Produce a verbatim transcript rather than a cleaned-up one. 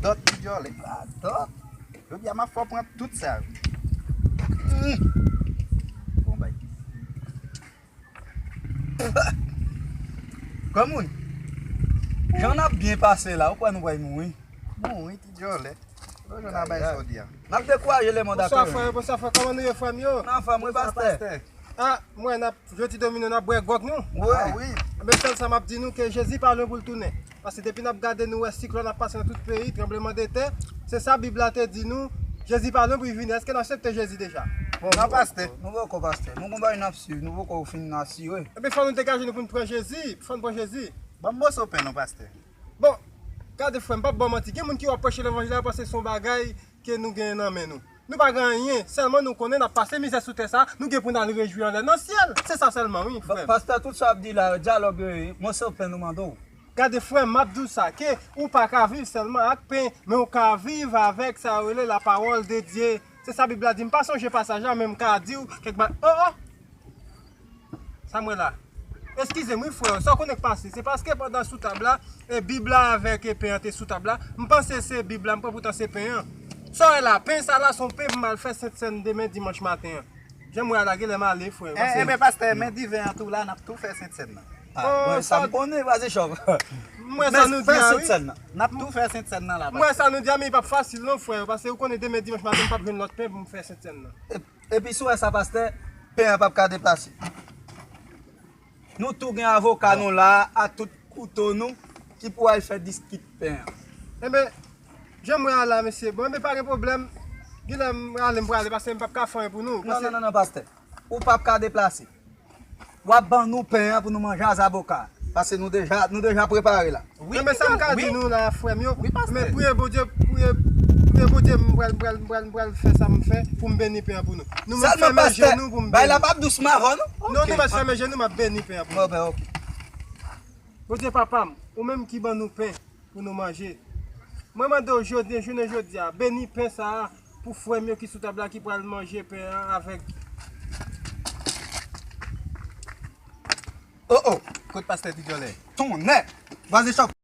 Radòt, ti djòlè, radòt. Jodi a m ap fè w pran tout sa yo. Hmm. Bon bay. Granmoun, jan n ap byen pase la, ou kwè nou pral mouri? Mouri, ti djòlè. Ou jwenn a bay sa w di a. N ap dekouraje lemonn. Bonswa, frè, bonswa, frè. Kòman nou ye, frè m yo? N anfòm, wi, pastè. Ah, mwen, n ap, jodi domino, n ap bwè gwòg nou. Wi. Ah, wi. Enben, sèl sa m ap di nou, ke Jezi pa lwen pou l tounen. Paske depi n ap gade, nou wè siklòn ap pase nan tout peyi, tranblemanntè. Se sa Bib la te di nou, Jezi pa lwen pou l vini. Èske n aksepte Jezi deja? Bon, non, pastè. Nou poko, pastè. Nou gon bagay n ap swiv, nou poko fin asire. Enben, fò nou degaje nou pou n pran Jezi. Fò n pran Jezi. Ban m moso pen non, pastè. Bon, gade frè m, m p ap ba w manti. Gen moun ki wè w ap preche levanjil la, yo panse se yon bagay ke nou genyen nan men nou. Nou pa gen anyen, sèlman nou konnen n ap pase mizè sou tè sa, nou gen pou n al rejwi anlè nan syèl. Se sa sèlman, wi, frè m. Pastè, tout sa w ap di la, dyalòg yo ye, moso pen nou mande w. Gade, frè m, m ap di w sa, ke ou pa ka viv sèlman ak pen, men ou ka viv avèk sa yo rele la parole de Dieu. Se sa Bib la di. M pa sonje pasaj la, men m ka di w kèk ba-, oh, oh! Sa m wè la? Eskize m, wi, frè, sa w konnen k pase? Se paske pandan sou tab la, e Bib la avèk e pen an te sou tab la, m panse se Bib la, m pran poutan se pen an. Sa w wè la, pen sa la, se yon pen pou m al fè sentsèn demen dimanch maten an. Jan m wè a la, genlè m ale, frè. E, enben, pastè, men diven an tou la, n ap tou fè sentsèn nan. Ah, bon, sa m konnen, pase chòf. M wè sa nou di a, wi. N ap tou fè sentsèn nan la, pastè. M wè sa nou di a, men li p ap fasil non, frè, paske ou konnen demen dimanch maten, m p ap jwenn lòt pen pou m fè sentsèn nan. Epi si w wè sa, pastè, pen an p ap ka deplase. Nou tou gen avoka nou la a, tout kouto nou, ki pou al fè diskit pen an. Enben, jan m wè a la, mesye, bon, enben, pa gen pwoblèm. Genlè m ale, m prale, paske m p ap ka fè anyen pou nou. Non, non, non, non, pastè. Ou p ap ka deplase. W ap ban nou pen an pou nou manje a zaboka. Paske nou deja, nou deja prepare la. Wi, men sa m ka di nou la, frè m yo, men priye Bondye, priye, priye Bondye, m pral, m pral, m pral, m pral fè sa m fè pou m beni pen an pou nou. Nou mèt fèmen je nou pou m beni. Bay la p ap dous m avè w, non? Non, nou mèt fèmen je nou, m ap beni pen an pou nou. Bon, ben, ok. Bondye papa m, ou menm ki ban nou pen pou nou manje. Mwen mande w jodi, jounen jodi a, beni pen sa a pou frè m yo ki sou tab la ki pral manje pen an avèk. Oh, oh, kot pastè Ti Djòlè? Tonnè! Vaze chòf!